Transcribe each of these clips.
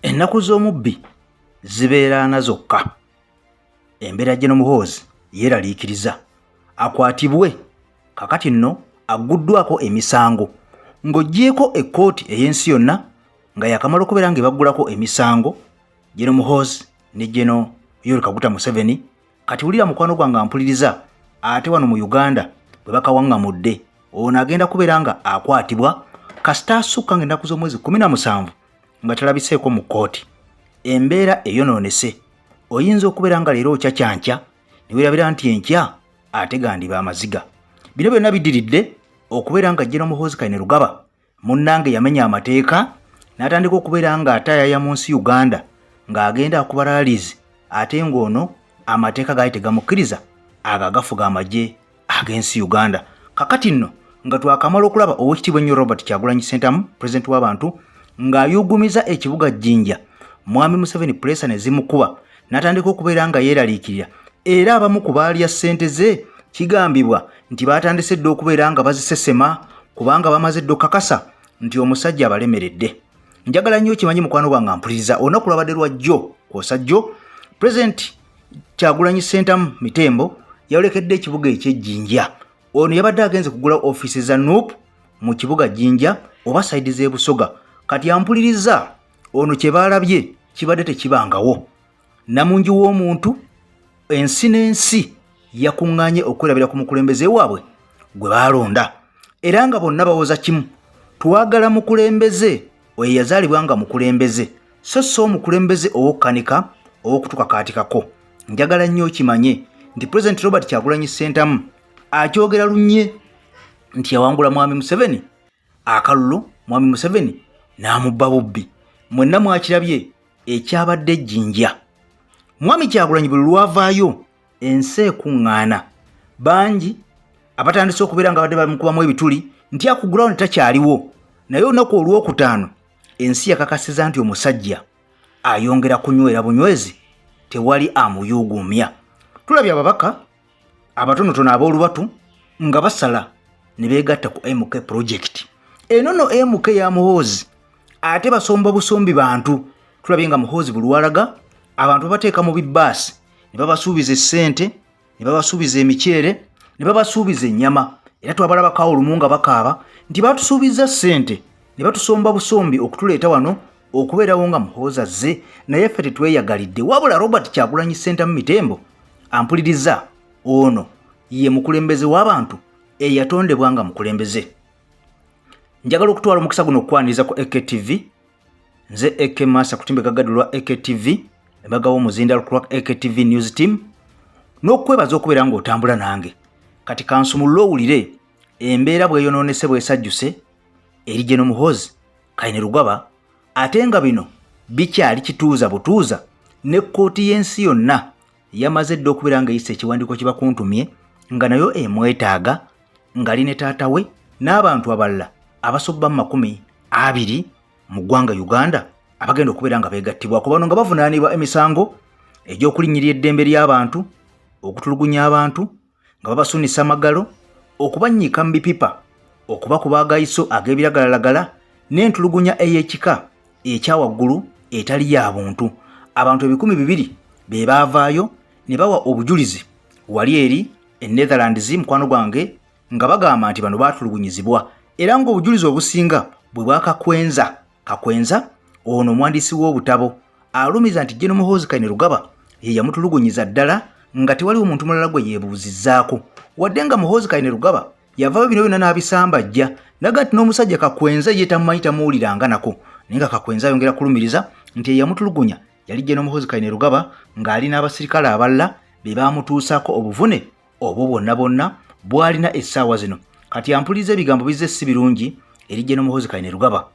Ennaku z'omubbi zibeera ana zokka. Embeera Gen Muhoozi yeeraliikiriza akwatibwe kakati nno agguddwako emisango ng'oggyeeko ekkooti ey'ensi yonna nga yakamala okubeera ng'ebaggulako emisango Gen Muhoozi ne Gen Yoweri Kaguta Museveni. Kati wulira mukwano gwange ampuliriza, ate wano mu Uganda bwe bakawaŋŋamudde ono agenda kubeera nga akwatibwa kasita asukka ng'ennaku z'omwezi 17 nga talabiseeko mu kkooti. Embeera eyonoonese, oyinza okubeera nga leero okyakyankya ne weerabira nti enkya ate gandiba amaziga. Bino byonna biddiridde okubeera nga General Muhoozi Kainerugaba munnange yamenya amateeka n'atandika okubeera ng'ataayaya mu nsi Uganda ng'agenda akuba rallies, ate ng'ono amateeka gaali tegamukkiriza ago agafuga amagye ag'ensi Uganda. Kakati nno nga twakamala okulaba Oweekitiibwa ennyo Robert Kyagulanyi Ssentamu, pulezidenti w'abantu, ng'ayuugumiza ekibuga Jinja, Mwami Museveni puleesa ne zimukuba n'atandika okubeera nga yeeraliikirira, era abamu ku baalya ssente ze kigambibwa nti baatandise dda okubeera nga bazisesema kubanga bamaze dda okukakasa nti omusajja abalemeredde. Njagala nnyo okimanyi mukwano gwange ampuliriza, olunaku lwabadde lwa jjo kwosa jjo Pulezidenti Kyagulanyi Ssentamu Mitembo yayolekedde ekibuga eky'e Jinja. Ono yabadde agenze kugula ofiisi za NUP mu kibuga Jinja oba side z'e Busoga. Kati ampuliriza, ono kye baalabye kibadde tekibangawo. Namungi w'omuntu ensi n'ensi yakuŋŋaanye okwerabira ku mukulembeze waabwe gwe baalonda, era nga bonna bawoza kimu: twagala mukulembeze oyo yazaalibwa nga mukulembeze, so si omukulembeze ow'okkanika ow'okutukakaatikako. Njagala nnyo okimanye nti Pulezidenti Robert Kyagulanyi Ssentamu akyogera lunye nti yawangula Mwami Museveni akalulu, Mwami Museveni n'amubba bubbi. Mwenna mwakirabye ekyabadde ejjinja. Mwami Kyagulanyi buli lwavaayo ensi ekuŋŋaana. Bangi abatandise okubeera nga badde bamukubamu ebituli nti aku ground takyaliwo, naye olunaku olwokutaano ensi yakakasiza nti omusajja ayongera kunywera bunywezi, tewali amuyuuguumya. Tulabye ababaka abatonotono ab'olubatu nga basala ne beegatta ku MK project eno. No MK ya Muhoozi ate basomba busombi bantu. Tulabye nga Muhoozi bulwalaga abantu babateeka mu bibaasi ne babasuubiza essente, ne babasuubiza emiceere, ne babasuubiza ennyama, era twabalabakawo olumu nga bakaaba nti batusuubiza ssente ne batusomba busombi okutuleeta wano okubeerawo nga Muhoozi azze, naye ffe tetweyagalidde. Wabula Robert Kyagulanyi Ssentamu Mitembo ampuliriza, ono ye mukulembeze w'abantu eyatondebwa nga mukulembeze. Njagala okutwala omukisa guno okukwaniriza ku AKTV. Nze AK Masa kutimbe gagadde lwa AKTV, embaga w'omuzinda lwa AKTV News Team, n'okwebaza okubeera ng'otambula nange. Kati kansumulule owulire embeera bweyonoonese bwesajjuse eri Gen Muhoozi Kainerugaba, ate nga bino bikyali kituuza butuuza. Ne kkooti y'ensi yonna yamaze dda okubeera ng'eyisa ekiwandiiko kibakuntumye nga nayo emwetaaga ng'ali ne taata we n'abantu abalala abasoba mu 20 mu ggwanga Uganda abagenda okubeera nga beegattibwako bano nga bavunaanibwa emisango egy'okulinnyirira eddembe ly'abantu, okutulugunya abantu nga babasunisa amagalo, okubannyika mu bipipa, okubakuba agayiso ag'ebiragalalagala n'entulugunya ey'ekika ekya waggulu etali ya buntu. Abantu 2000 be baavaayo ne bawa obujulizi wali eri e Netherlands, mukwano gwange, nga bagamba nti bano baatulugunyizibwa, era ng'obujulizi obusinga bwe bwakakwenza Kakwenza. Ono omuwandiisi w'obutabo alumiza nti Gen Muhoozi Kainerugaba ye yamutulugunyiza ddala nga tewaliwo muntu mulala gwe yeebuuzizzaako, wadde nga Muhoozi Kainerugaba yavaayo bino byonna n'abisambajja naga nti n'omusajja Kakwenza ye tamumanyi, tamuwuliranga nako, naye nga Kakwenza ayongera kulumiriza nti eyamutulugunya yali Gen Muhoozi Kainerugaba ng'ali n'abasirikale abalala be baamutuusaako obuvune obwo bwonna bwonna bw'alina essaawa zino. Kati ampuliriza, ebigambo bizze si birungi eri Gen Muhoozi Kainerugaba.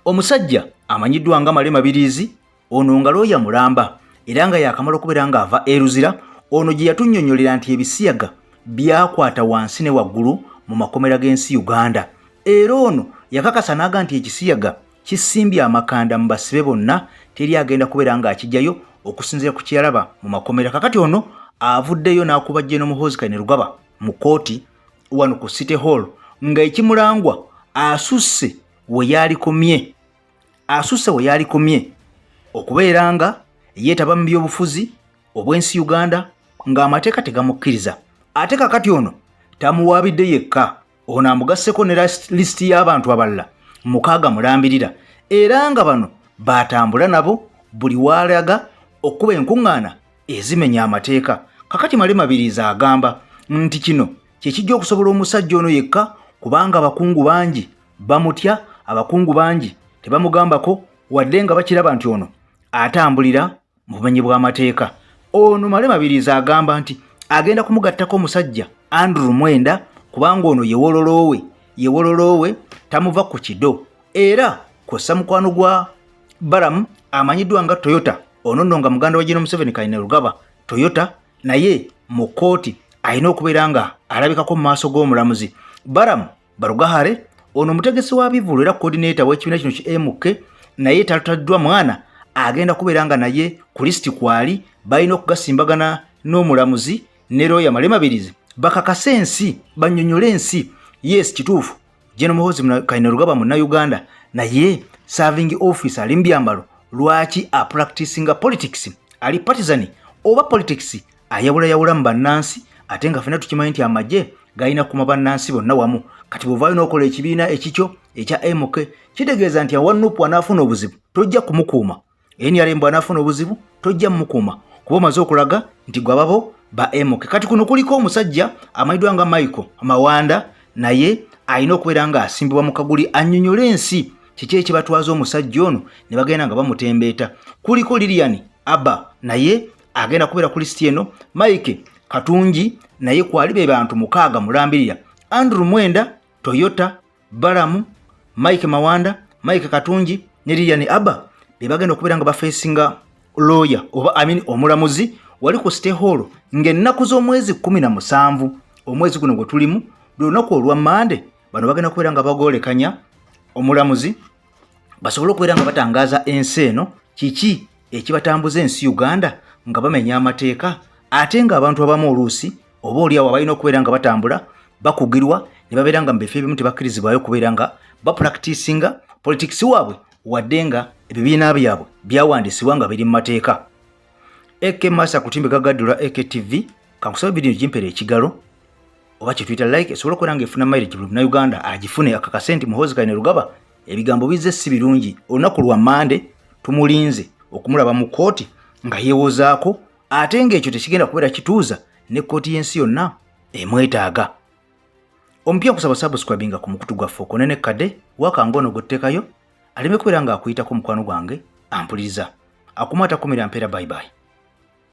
Omusajja amanyiddwa nga Male Mabiriizi, ono nga looya mulamba era nga yakamala okubeera ng'ava e Luzira, ono gye yatunnyonnyolera nti ebisiyaga byakwata wansi ne waggulu mu makomera g'ensi Uganda, era ono yakakasa n'aga nti ekisiyaga kisimbye amakanda mu basibe bonna, teri agenda kubeera ng'akijjayo okusinziira ku kyeyalaba mu makomera. Kakati ono avuddeyo n'akuba Gen Muhoozi Kainerugaba mu kkooti wano ku City Hall nga ekimulangwa asusse we yaalikomye. Asusse we yalikomye okubeera nga yeetaba mu byobufuzi obw'ensi Uganda ng'amateeka tegamukkiriza. Ate kakati ono tamuwaabidde yekka, ono amugasseko ne lisiti y'abantu abalala 6 mulambirira, era nga bano baatambula nabo buli waalaga okukuba enkuŋŋaana ezimenya amateeka. Kakati Male Mabirizi agamba nti kino kye kijja okusobola omusajja ono yekka, kubanga abakungu bangi bamutya, abakungu bangi tebamugambako wadde nga bakiraba nti ono atambulira mu bumenyi bw'amateeka. Ono Male Mabirizi agamba nti agenda kumugattako omusajja Andrew Mwenda, kubanga ono yewololoowe tamuva ku kido, era kw'ossa mukwano gwa Balamu amanyiddwa nga Toyota, ono nno nga muganda wa General Museveni Kainerugaba. Toyota naye mu kkooti alina okubeera nga alabikako mu maaso g'omulamuzi. Balamu Barugahare ono omutegesi wa bivvulu era coordinator w'ekibiina kino ki MK naye talutaddwa mwana, agenda kubeera nga naye ku lisiti kwali. Balina okugasimbagana n'omulamuzi ne looya Male Mabirizi bakakase ensi, bannyonnyole ensi. Yes, kituufu General Muhoozi Kainerugaba munnayuganda, naye serving office ali mu byambalo, lwaki apracticinga politics? Ali partisan oba politics ayawulayawula mu bannansi? Ate nga ffenna tukimanyi nti amagye galina kuma bannansi bonna wamu. Kati bw'ovaayo n'okola ekibiina ekikyo ekya MK, kitegeeza nti awa NUP anaafuna obuzibu tojja kumukuuma, NRM bw'anaafuna obuzibu tojja mumukuuma, kuba omaze okulaga nti gwe ababo ba MK. Kati kuno kuliko omusajja amanyiddwa nga Michael Mawanda, naye alina okubeera ng'asimbibwa mu kaguli annyonnyole ensi kiki ekibatwaza omusajja ono ne bagenda nga bamutembeeta. Kuliko Lilian Abba, naye agenda kubeera ku lisiti eno. Mike Katungi naye kwali. Be bantu 6 mulambirira: Andrew Mwenda, Toyota, Balamu, Mike Mawanda, Mike Katungi ne Lilian Abba, be bagenda okubeera nga bafeesinga lawyer oba I mean omulamuzi wali ku City Hall ng'ennaku z'omwezi 17 omwezi guno gwe tulimu, lwe lunaku olwa Mande. Bano bagenda kubeera nga bagoolekanya omulamuzi basobole okubeera nga batangaaza ensi eno kiki ekibatambuza ensi Uganda nga bamenya amateeka, ate ng'abantu abamu oluusi oba oli awo abalina okubeera nga batambula bakugirwa ne babeera nga mu bifo ebimu tebakkirizibwayo okubeera nga bapracticinga politics waabwe, wadde nga ebibiina byabwe byawandiisibwa nga biri mu mateeka. Ak Masa kutimbe gagaddula AKTV, kankusaba vidiyo gimpera ekigalo oba kyetuyita like, esobole okubeera nga efuna mileage, buli munnayuganda agifune akakase nti Muhoozi Kainerugaba ebigambo bizze si birungi. Olunaku lwa Mande tumulinze okumulaba mu kkooti nga yeewozaako, ate ng'ekyo tekigenda kubeera kituuza ne kkooti y'ensi yonna emwetaaga. Omupya, nkusaba subscribinga ku mukutu gwaffe, okone ne kadde wakanga ono gwetteekayo aleme kubeera ng'akuyitako. Mukwano gwange ampuliriza, akuma atakumira mpeera. Bye bye.